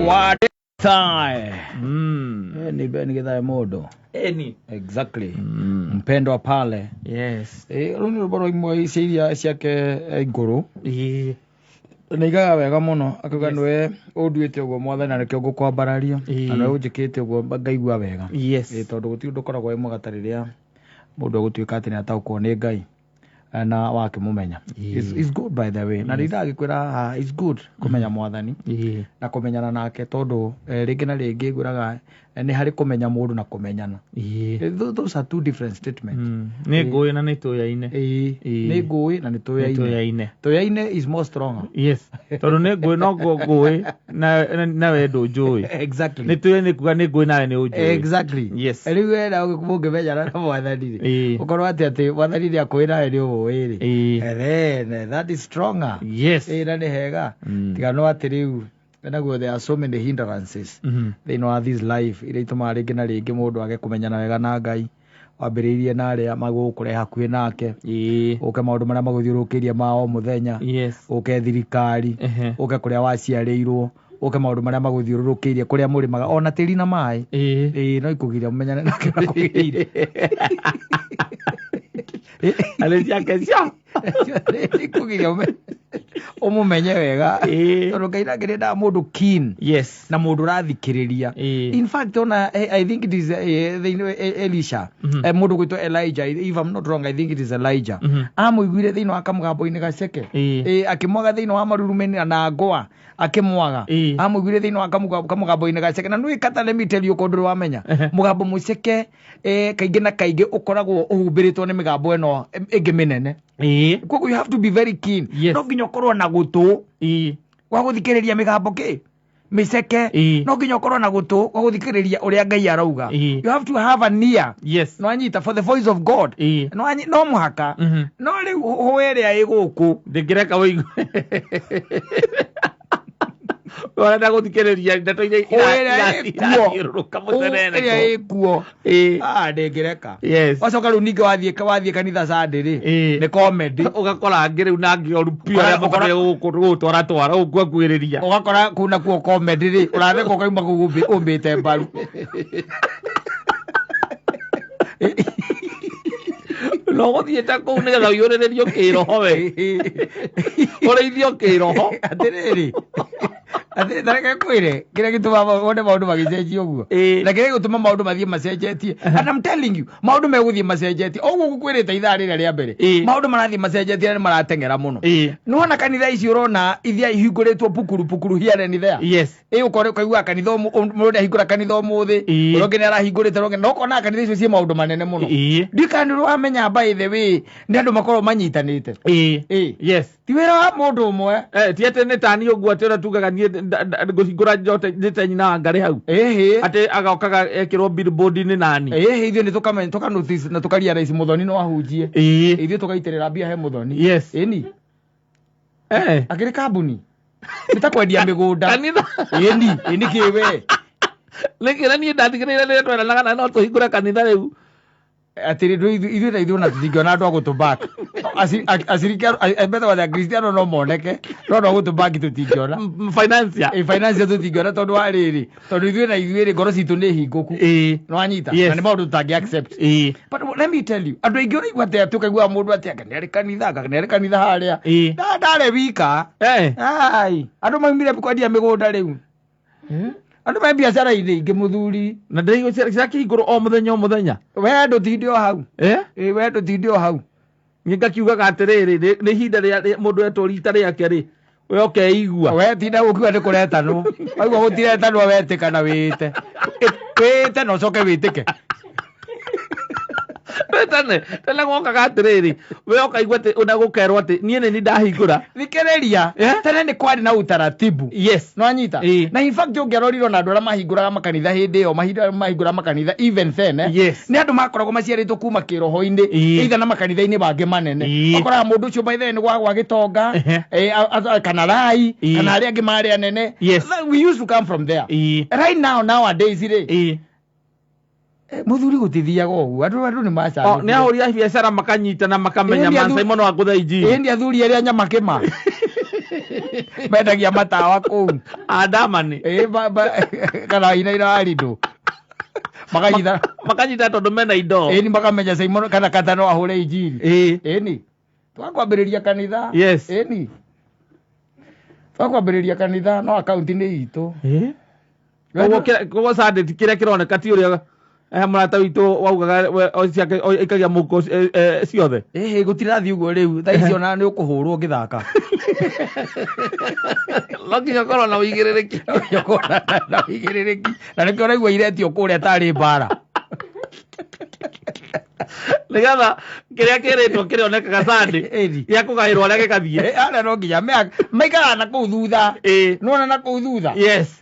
Wadethae. Ni Ben Githae mũndũ. Eni. Exactly. Mpendwa pale. Yes. Rũu nĩ rwĩmbo rwa imwe cia iria ciake ngũrũ. Ĩĩ. Nĩ aigaga wega mũno akauga nĩwe ũnduĩte ũguo mwathani na nĩkĩo ngũkwambararia na nĩwe ũnjĩkĩte ũguo ngaigua wega. Yes. Tondũ gũtirĩ ũndũ ũkoragwo wĩ mwega ta rĩrĩa mũndũ egũtuĩka atĩ nĩ ataũkwo nĩ Ngai na wakĩmũmenya. It's good by the way. Na rĩrĩa ndagĩkwĩra haha it's good kũmenya mwathani na kũmenyana nake tondũ rĩngĩ na rĩngĩ ngwĩraga nĩ harĩ kũmenya mũndũ na kũmenyana. Those are two different statements. Nĩ ngũĩ na nĩ tũyaine. Nĩ ngũĩ na nĩ tũyaine. Tũyaine. Tũyaine is more stronger. Yes. Tondũ nĩ ngũĩ no ngũĩ na we ndũnjũĩ. Exactly. Nĩ tũyaine kuga nĩ ngũĩ nawe nĩ ũnjũĩ. Exactly. Yes. Rĩu we na mũngĩmenyana na mwathani rĩ, ũkorwo atĩ mwathani nĩ akũĩ nawe nĩ ũmũĩ rĩ. Then that is stronger. Yes. Na nĩ hega. Tiga no atĩ rĩu naguo there are so many hindrances thĩinĩ wa this life iria itũmaga rĩngĩ na rĩngĩ mũndũ age kũmenyana wega na Ngai. Wambĩrĩirie na arĩa magũkũrehe hakuhĩ nake, ũke maũndũ marĩa magũthiũrũrũkĩirie ma o mũthenya, ũke thirikari, ũke kũrĩa waciarĩirwo, ũke maũndũ marĩa magũthiũrũrũkĩirie kũrĩa mũrĩmaga ona tĩri na maĩ. No ikũgiria mũmenyane nake na kũgĩrĩire. Arĩ ciake cia. Ikũgiria ũmũmenye wega. Tondũ Ngai nake nĩendaga mũndũ keen. Yes. Na mũndũ ũrathikĩrĩria. In fact, ona, I think it is thĩinĩ Elisha. Mũndũ gwĩtwo Elijah, if I'm not wrong, I think it is Elijah. Amũiguire thĩinĩ wa kamũgambo-inĩ gaceke. Akĩmwaga thĩinĩ wa marurumĩ na ngwa. Akĩmwaga. Amũiguire thĩinĩ wa kamũgambo-inĩ gaceke. Na nĩũĩ kata, let me tell you, kũndũ wamenya. Mũgambo mũceke, kaingĩ na kaingĩ ũkoragwo ũhumbĩrĩtwo nĩ mĩgambo ĩno ĩngĩ mĩnene. Koguo you have to be very keen. No nginya ũkorwo na gũtũ gwa gũthikĩrĩria mĩgambo kĩ mĩceke. No nginya ũkorwo na gũtũ gwa gũthikĩrĩria ũrĩa Ngai arauga. You have to have an ear. Yes. No anyita for the voice of God. No anyi, no mũhaka. No rĩu hũĩ ĩrĩa ĩ gũkũ. Ndĩngĩreka ũigue. Ũrenda gũthikĩrĩria ndeto iria Hũĩ ĩrĩa ĩ kuo. irathiũrũrũka Hũĩ ĩrĩa mũceneneko. ĩ kuo. Ndĩngĩreka. Yes. Wacoka rĩu ningĩ wathiĩ kanitha Sunday rĩ, nĩ comedy. Ũgakora angĩ rĩu na angĩ oru biũ arĩa mabataire gũgũtwara twara, gũkuakuĩrĩria. Ũgakora kũu nakuo comedy rĩ, ũratheka ũkauma kũu ũmbĩte mbaru. No gũthiĩte kũu nĩgetha ũiyũrĩrĩrio kĩroho we. Ũrĩithio kĩroho. Atĩrĩrĩ. Atĩrĩrĩ, ta reke ngwĩre, kĩrĩa gĩtũmaga wone maũndũ magĩcenjia ũguo. Na kĩrĩa gĩgũtũma maũndũ mathiĩ macenjetie. And I'm telling you, maũndũ megũthiĩ macenjetie. Ũguo ngũkwĩrĩte ithaa rĩrĩa rĩa mbere. Maũndũ marathiĩ macenjetie na nĩ marateng'era mũno. Nĩwona kanitha ici ũrona iria ihingũrĩtwo pukuru pukuru here and there. Yes. Ũkore ũkaigua kanitha mũndũ nĩahingũra kanitha ũmũthĩ, ũrĩa ũngĩ nĩarahingũrĩte, ũrĩa ũngĩ, na ũkona kanitha icio ciĩ maũndũ manene mũno. Ndiũĩ kana nĩ ũrĩ wamenya by the way, nĩ andũ makoragwo manyitanĩte. Yes. Ti wĩra wa mũndũ ũmwe. Ti atĩ nĩ tani ũguo atĩ ũrĩa tugaga niĩ ngũhingũra njote njĩte nyina wa ngarĩ hau. Atĩ agokaga ekĩrwo billboard-inĩ nani. Ithuĩ nĩ tũka notice na tũka realize Mũthoni no ahunjie. Ithuĩ tũgaitĩrĩra mbia he Mũthoni. Yes. Ĩni. Akĩrĩ kambuni. Nĩ ta kwendia mĩgũnda. Kanitha. Ĩni, ĩni kĩwe. Nĩkĩ na niĩ ndatigĩrĩire rĩrĩa tweranaga na no tũhingũre kanitha rĩu. Atĩrĩ, ithuĩ na ithuĩ ona tũtingĩona andũ a gũtũback. Aciriki, betha wa Kristiano no moneke, no andũ a gũtũback tũtingĩona. Financier. Financier tũtingĩona tondũ wa rĩrĩ, tondũ ithuĩ na ithuĩ rĩ, ngoro citũ nĩ hingũku. Nĩ wanyita? Yes. Na nĩ maũndũ tũtangĩ accept. But let me tell you, andũ aingĩ ũraigua atĩ atĩ ũkaigua mũndũ atĩ anga nĩ arĩ kanitha, anga nĩ arĩ kanitha harĩa. Ndarĩ wika. Ai, andũ maumire kwendia mĩgũnda rĩu. Andũ me biacara-inĩ ingĩ mũthuri. Na ndĩraigua cirakĩhingũrwo o mũthenya o mũthenya. We ndũtinde o hau. We ndũtinde o hau. Niĩ ngakiugaga atĩrĩrĩ, nĩ ihinda rĩa mũndũ etwo rita rĩake rĩ, we ũkeigua. We tinda gũkiuga nĩ kũretanwo. Waigua gũtiretanwo wetĩka na wĩte. Wĩte na ũcoke wĩtĩke. Tene, tene gwokaga atĩrĩrĩ, we ũkaigua atĩ ona gũkerwo atĩ niĩ nĩ niĩ ndahingũra. Thikĩrĩria, tene nĩ kwarĩ na utaratibu. Yes. No anyita? Na in fact ũngĩarorire ona andũ arĩa mahingũraga makanitha hĩndĩ ĩyo, mahinda mahingũraga makanitha even then, Yes. Nĩ andũ makoragwo maciarĩtwo kuma kĩroho-inĩ, either na makanitha-inĩ mangĩ manene. Ũkoraga mũndũ ũcio by then gwagwa gĩtonga, kana rai, kana arĩa angĩ marĩ anene. Yes. That we used to come from there. Right now, nowadays rĩ, Mũthuri gũtithiaga ũguo, andũ nĩ macangĩkire. O, nĩ ahũri a biacara makanyitana makamenya Ĩĩ, nĩ Maasai mũno wa kũtha injiri. Ĩĩ, nĩ athuri arĩa nyama kĩma. Mendagia matawa kũu. Andamani. Kana ina arindu. Makanyita makanyita tondu mena indo. Ĩni makamenya Simon kana kata no ahũre injiri. Ĩni. Twakwambĩrĩria kanitha. Yes. Ĩni. Twakwambĩrĩria kanitha no akaunti nĩ itũ. Koguo Sunday ti kĩrĩa kĩroneka ti ũrĩa mũrata witũ waugaga ciake ikagia mũhuko ciothe. Ĩhĩ gũtirathiĩ ũguo rĩu. Thaa ici ona nĩ ũkũhũrwo ũgĩthaka. No nginya ũkorwo na ũigĩrĩrĩki. Na ũigĩrĩrĩki. Na nĩkĩo ũraigua iretio kũrĩa tarĩ mbara. Nĩgetha kĩrĩa kĩrĩtwo kĩrĩonekaga Sunday gĩa kũgaĩrwo arĩa gĩgathiĩ. Arĩa no nginya maikaraga na kũu thutha. Nĩwona na kũu thutha. Yes.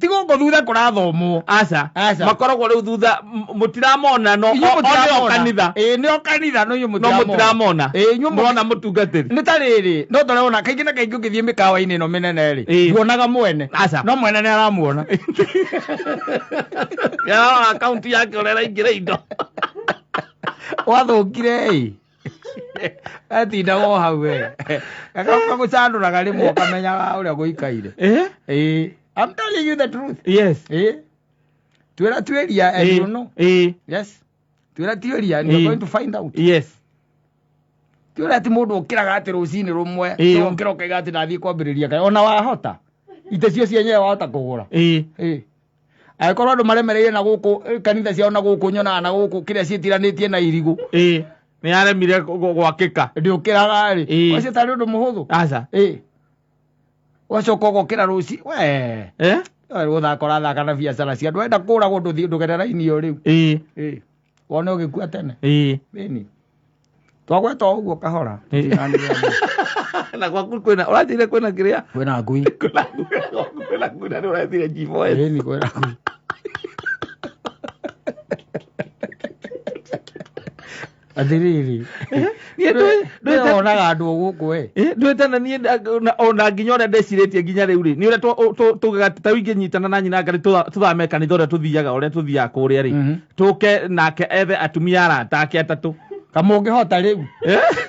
Ti gũkũ thutha kũrathomwo. Aca. Aca. Makoragwo rĩu thutha mũtiramona no nĩo kanitha. Nĩo kanitha no inyuĩ mũtiramona. Mũrona mũtungatĩri. Nĩ ta rĩrĩ no tũrona kaingĩ na kaingĩ ũngĩthiĩ mĩkawa-inĩ ĩno mĩnene rĩ nduonaga mwene. Aca. No mwene nĩ aramuona. Yarora akaunti yake ũrĩa ĩraingĩra indo. Wathũkire ĩ. Atindaga o hau we. Gagũcandũraga rĩmwe ũkamenyaga ũrĩa gũikaire. I'm telling you the truth. Yes. Twera tweria and you know. Yes. Twera tweria and you're going to find out. Yes. Twera ati mundu ukiraga ati rucini rumwe, ukira ukaiga ati ndathie kwambiriria kai ona wahota. Ite cio cienyewe wahota kugura. Angĩkorwo andũ maremereire na gũkũ kanitha ciao na gũkũ nyonaga na gũkũ kĩrĩa ciĩtiranĩtie na irigũ. Nĩ yaremire gwakĩka. Ndĩũkĩraga rĩ. Ũcio tarĩ ũndũ mũhũthũ. Aca. Wacoka ũgokĩra rũci we gũthaka ũrathaka na biacara cia andũ wenda kũragwo ndũgerera raini ĩyo rĩu. Wone ũgĩkua tene. Ĩni. Twagweta o ũguo kahora. Na gwaku kwĩna ũranjĩrire kwĩna kĩrĩa? Kwĩna ngui. Kwĩna ngui na nĩ ũrethire G4S. Ĩni kwĩna ngui. Atĩrĩrĩ. Niĩ wonaga andũ gũkũ we. Ndwĩte na niĩ ona nginya ũrĩa ndecirĩtie nginya rĩu rĩ nĩ ũrĩa tugaga ta ingĩnyitana na nyina ngarĩ tũthame kanitha ũrĩa tũthiaga ũrĩa tũthiaga kũrĩa rĩ tũke nake ethe atumia arata ake atatũ. Kamũngĩhota rĩu.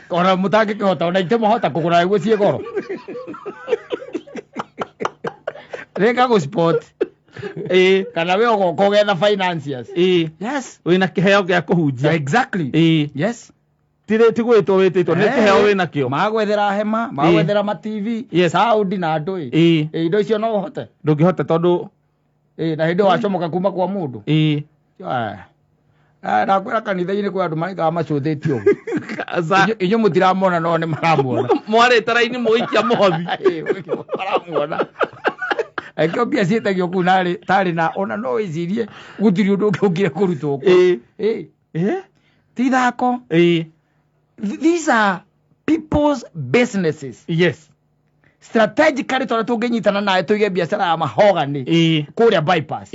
Ona mũtangĩkĩhota ona itemũhota kũgũra nĩguo ciĩ goro. Rĩka gũ-spot. Kana we ũgoka ũgetha financiers. Yes. Wĩna kĩheo gĩa kũhunjia. Exactly. Yes. Ti gwĩtwo wĩtĩtwo nĩ kĩheo wĩna kĩo. Magwethera hema, magwethera ma TV, sound na andũ ĩ. Indo icio no ũhote. Ndũngĩhota tondũ na hĩndĩ wacomoka kuma kwa mũndũ. Ndakwĩra kanitha-inĩ kwĩ andũ marĩkaga macũthĩtio ũguo. Inyuĩ mũtiramona no nĩ maramuona. Mwarĩte raini mũgĩikia mũhothi. Maramuona. Angĩkorwo mbia ciĩtagio kũu tarĩ na ona no wĩcirie gũtirĩ ũndũ ũngĩ ũngire kũrutwo kuo. Ti ithako. These are people's businesses. Yes. Strategically tondũ tũngĩnyitana nawe tũige biacara ya mahogany kũrĩa bypass.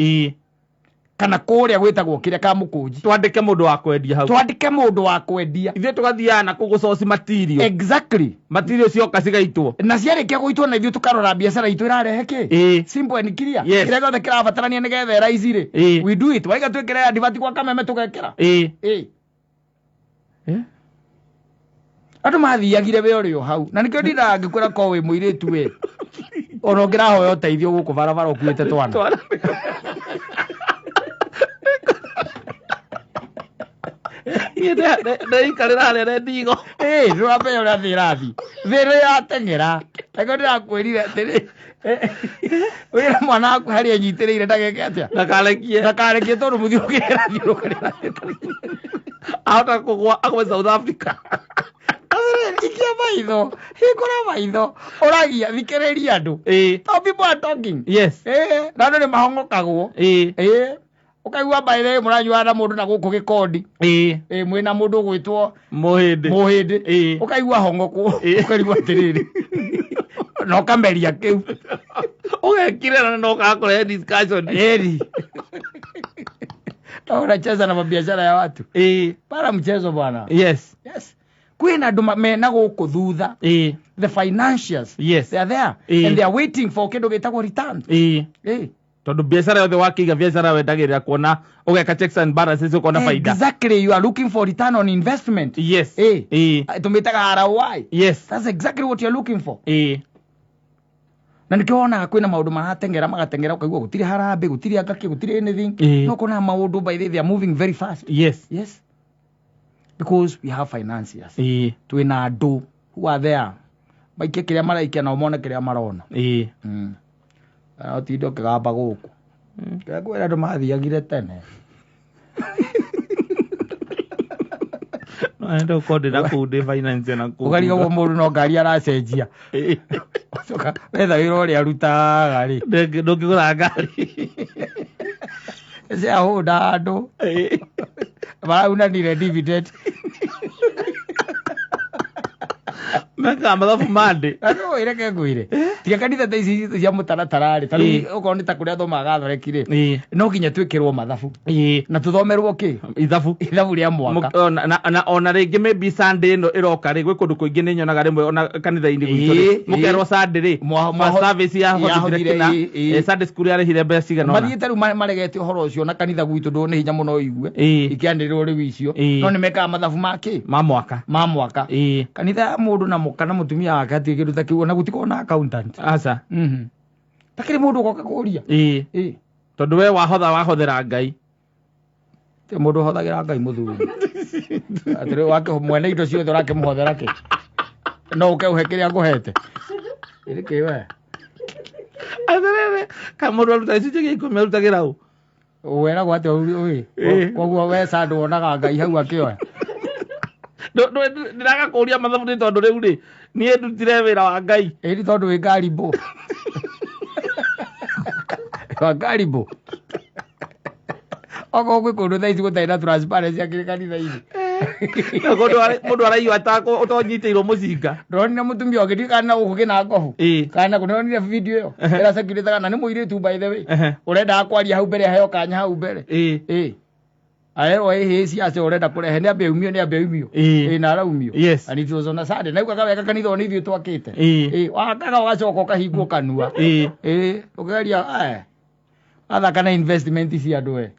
Kana kũrĩa gwĩtagwo kĩrĩa ka mũkũnji. Twandĩke mũndũ wa kwendia hau. Twandĩke mũndũ wa kwendia. Ithuĩ tũgathiaga na kũu gũcoci material. Exactly. Material cioka cigaitwo. Na ciarĩkia gũitwo na ithuĩ tũkarora biacara itũ ĩrarehe kĩ. Simple and clear. Yes. Kĩrĩa gĩothe kĩrabatarania nĩgetha ĩraici rĩ. We do it. Waiga twĩkĩre advert gwa kameme tũgekĩra. Andũ mathiagire we ũrĩ o hau. Na nĩkĩo ndindaga ngĩkwĩra ko wĩ mũirĩtu we. Ona ũngĩrahoya ũteithio gũkũ barabara ũkuĩte twana. Ndeikarĩra harĩa rendigo. Ndũramenya ũrĩa thĩ ĩrathiĩ. Thĩ nĩ ĩrateng'era. Angĩkorwo ndĩrakwĩrire atĩrĩ, wĩra mwana waku harĩa anyitĩrĩire ndageke atĩa? Ndakarekie. Ndakarekie tondũ mũthiũrũrũke ĩrathiũrũrũka. Ahota kũgwa agwe South Africa. Atĩrĩrĩ, ikia maitho, hingũra maitho, ũragia, thikĩrĩria andũ. Some people are talking. Yes. Na andũ nĩ mahongokagwo. Ũkaigua by the way mũranyuaga na mũndũ na gũkũ gĩkondi. Mwĩna mũndũ ũgwĩtwo Mũhĩndĩ. Ũkaigua hongokwo, ũkarigwo atĩrĩrĩ. Na ũkameria kĩu. Ũgekirĩra na ũkaga kũrehe discussion. Ĩni. Unacheza na mabiashara ya watu. Para mchezo bwana. Yes. Yes. Kwĩna andũ mena gũkũ thutha. The financiers. Yes. They are there. And they are waiting for kĩndũ gĩtagwo return. Tondũ biacara yothe wakĩiga biacara wendagĩrĩra kuona ũgeka checks and balances ũkona faida. Exactly, you are looking for return on investment. Yes. Tũmĩtaga ROI. Yes. That's exactly what you're looking for. Na nĩkĩo wonaga kwĩna maũndũ marateng'era magateng'era ũkaigua gũtirĩ harambĩ, gũtirĩ angakĩ, gũtirĩ anything. No kona maũndũ by the way, they are moving very fast. Yes. Yes, because we have financiers. Twĩna andũ who are there maikie kĩrĩa maraikia nao mone kĩrĩa marona. Ũtinde ũkĩgamba gũkũ. Kĩrĩa kwĩra andũ mathiagire tene. No ende ũkorwo ndĩ na kũu ndĩ finance na kũu. Ũkarigagwo mũndũ no ngari aracenjia. Ũcoka wetha wĩra ũrĩa arutaga rĩ. Ndũngĩgũra ngari. Ciahũnda andũ. Maraunanire dividend. Mekaga mathabu mandĩ. Na no reke ngwĩre. Tiga kanitha ta ici cia mũtaratara rĩ, ta rĩu okorwo nĩ ta kũrĩa thomaga Gathoreki rĩ, no nginya twĩkĩrwo mathabu. Na tũthomerwo kĩ? Ithabu. Ithabu rĩa mwaka. Na ona rĩngĩ maybe Sunday ĩno ĩroka rĩ, gwĩ kũndũ kũingĩ nĩ nyonaga rĩmwe ona kanitha-inĩ gwitũ rĩ, mũkerwo Sunday rĩ, first service yahothire kĩna, Sunday school yarĩhire mbeca cigana ũna. Mathiĩte rĩu maregete ũhoro ũcio na kanitha gwitũ ndũ nĩ hinya mũno ũigue. Ikĩanĩrĩrwo rĩu icio. No nĩ mekaga mathabu ma kĩ? Ma mwaka. Ma mwaka. Kanitha ya mũndũ na mũka na mũtumia wake hatirĩ kĩndũ ta kĩu ona gũtikoragwo na accountant. Aca. Takĩrĩ mũndũ ũgoka kũria. Tondũ we wahotha wahothera Ngai. Ti mũndũ ũhothagĩra Ngai mũthuri. Atĩrĩ wake mwene indo ciothe ũrakĩmũhothera kĩ? No ũke ũhe kĩrĩa ngũhete. Ĩrĩ kĩ we? Atĩrĩrĩ, ka mũndũ aruta gĩcunjĩ gĩa ikũmi arutagĩra ũ? Weragwo atĩa ũĩ? Koguo we Sandũ wonaga Ngai hau akĩoya. Ndĩraga kũria mathabu nĩ tondũ rĩu rĩ, niĩ ndutire wĩra wa Ngai. Ĩni tondũ wĩ ngarimbũ. Wa ngarimbũ. Okorwo gwĩ kũndũ thaa ici gũtarĩ na transparency akĩrĩ kanitha-inĩ. Mũndũ araiywo ũtonyitĩirwo mũcinga. Ndĩronire mũtumia ũngĩ ndiũĩ kana gũkũ kĩna ngobu. Kana kũ nĩronire video ĩyo. Ĩracirculate na nĩ mũirĩtu by the way. Ũrendaga kwaria hau mbere aheo kanya hau mbere. Arerwo ĩhĩ ciacio ũrenda kũrehe nĩ ambe aumio nĩ ambe aumio. Na araumio. Yes. And it was on a Sunday. Na ugaga wega kanitha nĩ ithuĩ twakĩte. Wakaga ũgacoka ũkahingwo kanua. Ũkĩgeria athaka na investment cia andũ we.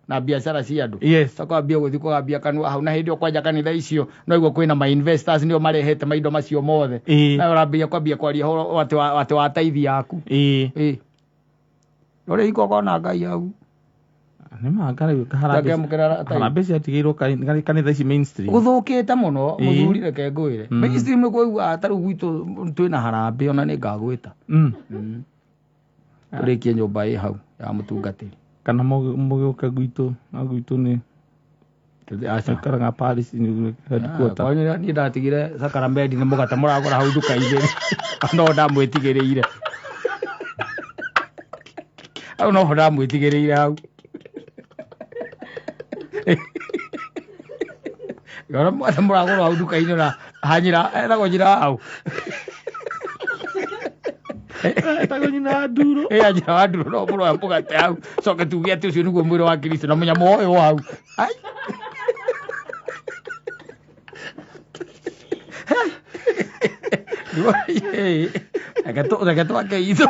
Na biacara cia andũ. Yes. Coka ambia gũthiĩ kũgambia kanua hau na hĩndĩ ĩyo kwanja kanitha icio no iguo kwĩna ma investors nĩo marehete maindo macio mothe. Na ũrambia kwambia kwaria ũhoro atĩ wa taithi yaku. Ũrĩa igongona Ngai hau. Nĩ mangara harambee ciatigĩirwo kanitha ici mainstream. Gũthũkĩte mũno mũthuri reke ngwĩre. Mainstream nĩ kũigua ta rĩu gwitũ twĩna harambee ona nĩ ngagwĩta. Tũrĩkie nyũmba ĩ hau ya mũtungatĩri. Kana mũgĩũke gwitũ na gwitũ nĩ aikaraga Paris headquarter. Kwanyu niĩ ndatigire sakaramedi nĩ mũgate mũragũra hau nduka-inĩ. No ndamwĩtigĩrĩire. Hau no ndamwĩtigĩrĩire hau. Ngora mũgate mũragũra hau nduka-inĩ na hanyira etagwo nyina hau. Etagwo nyina wa nduro. Nyina wa nduro no mũroya mũgate hau. Coke tuge atĩ ũcio nĩguo mwĩrĩ wa Kristo na mũnyamũ ũyũ hau. Ai. Reke twake itho.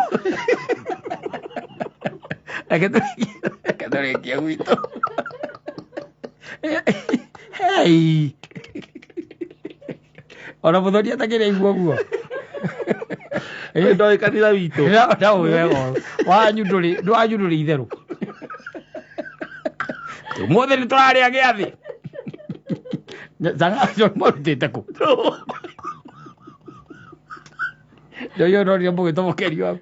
Reke tũrĩkie gwitũ. Hey. Ona mũthoni atakĩrĩ igua ũguo. Ndoĩ kanitha witũ. Ndaũĩ wega. Wanyu ndũrĩ itherũ. Ũmũthĩ nĩ tũrarĩa gĩathĩ. Zanga acio marutĩte kũ? Ndoĩ ũronire mũgĩtobokerio hau.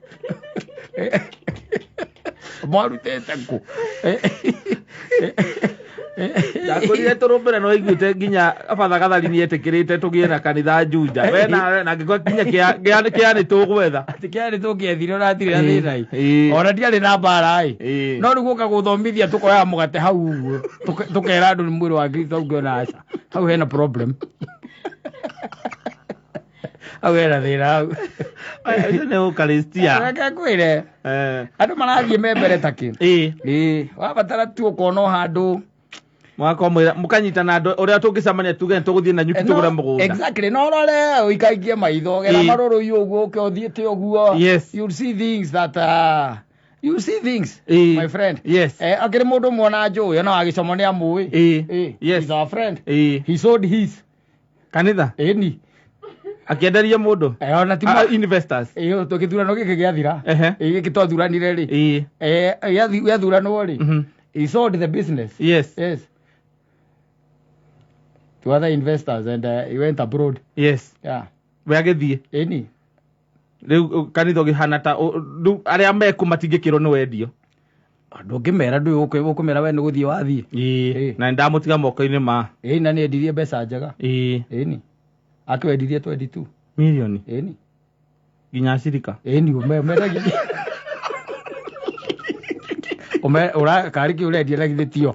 Marutĩte kũ? Ndakwĩrire tũrũmbĩre no iguĩte nginya Father Gathari nĩ etĩkĩrĩte tũgĩe na kanitha Juja. We nawe na angĩkorwo nginya kĩa nĩ tũgwetha. Atĩ kĩa nĩ tũngĩethire ũratirĩ na thĩna ĩ. Ona ndiarĩ na mbara ĩ. No rĩu gũka gũthomithia tũkoyaga mũgate hau ũguo. Tũkera andũ nĩ mwĩrĩ wa Kristo ũngĩona aca. Hau hena problem. Hau hena thĩna hau. Ũcio nĩ Eucharistia. Reke ngwĩre. Andũ marathiĩ me mbere ta kĩ. Wabatara tu ũkona o handũ. Mwakomwira mukanyitana andũ ũrĩa tũngĩcemania tuge tũgũthiĩ na nyuki tũgũre mũgũnda. Exactly. No rore ũikaikie maitho gera marũrũ ũguo ũke ũthiĩte ũguo. Yes. You'll see things that you see things my friend. Yes. Akĩrĩ mũndũ mwona njũĩ ona wagĩcomo nĩ amũĩ. Yes. He's our friend. He sold his kanitha. Ĩni. Akĩenderia mũndũ. Ona ti Ah, investors. Ĩyo gĩthurano gĩkĩ gĩathira. Ehe. Ĩ, gĩkĩ twathuranire rĩ. Ĩĩ. Gĩathuranwo rĩ. He sold the business. Yes. Yes. To other investors and he went abroad. Yes. Yeah. We agĩthiĩ. Ĩni. Rĩu kanitha ũgĩhana ta rĩu arĩa meku matingĩkĩrwo nĩ wendio. Ndũngĩmera ndũĩ ũkũmera we nĩ gũthiĩ wathiĩ. Ĩĩ. Ĩĩ. Na nĩndamũtiga moko-inĩ ma. Ĩĩ na nĩendirie mbeca njega. Ĩĩ. Ĩni. Akĩwendirie 22. Mirioni. Ĩni. Nginya cirika. Ĩni ũmendagia. Ũme ũra karĩ kĩ ũrendia na githĩ tio.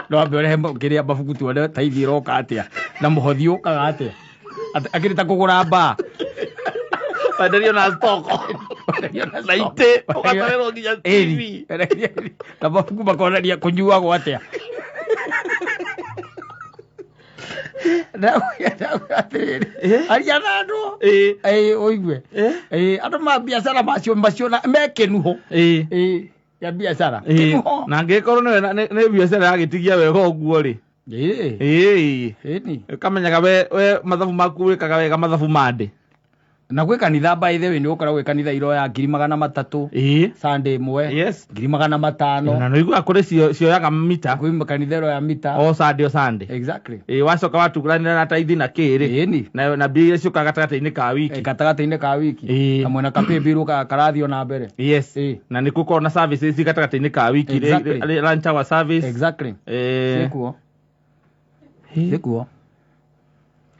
No ambe ũrehe kĩrĩa mabuku tuone taithi ĩroka atĩa na mũhothi ũkaga atĩa. Akĩrĩ ta kũgũra mbaa. Wenderio na stock. Na itĩ. Ũgatwarĩrwo nginya TV. Ĩni. Na mabuku makonania kũnyuagwo atĩa. Ndauga atĩrĩrĩ, aria na andũ. Ĩĩ. Ĩĩ ũigue. Ĩĩ. Ĩĩ andũ ma biacara macio macio na me kĩnuho. Ĩĩ. Ĩĩ ya biacara. Ĩĩ. Kĩnuho. Na angĩkorwo nĩwe nĩ biacara yagĩtigia wega ũguo rĩ. Ĩĩ. Ĩĩ. Ĩni. Ũkamenyaga we mathabu maku wĩkaga wega mathabu ma ndĩ. Na gwĩ kanitha by the way nĩ ũgũkora gwĩ kanitha iroya 300,000 Ĩĩ. Sunday ĩmwe. Yes. 500,000. Na nĩiguaga kũrĩ cioyaga mita. Gwĩ kanitha ĩroya mita. O Sunday o Sunday. Exactly. Ĩĩ wacoka watuguranĩra na taithi na kĩ rĩ. Ĩni. Na mbia iria ciũkaga gatagatĩ-inĩ ka wiki. Gatagatĩ-inĩ ka wiki. Ĩĩ. Kamwe na kapĩmbiru karathiĩ na mbere. Yes. Ĩĩ. Na nĩ gũkorwo na services gatagatĩ-inĩ ka wiki. Exactly. Lunch hour service. Exactly. Eh. Ciĩkuo. Ciĩkuo.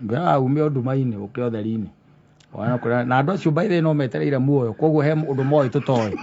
Ngwĩraga ume nduma-inĩ ũke ũtheri-inĩ. Wana kũrĩa na andũ acio by the way no metereire muoyo koguo he ũndũ moĩ tũtoĩ.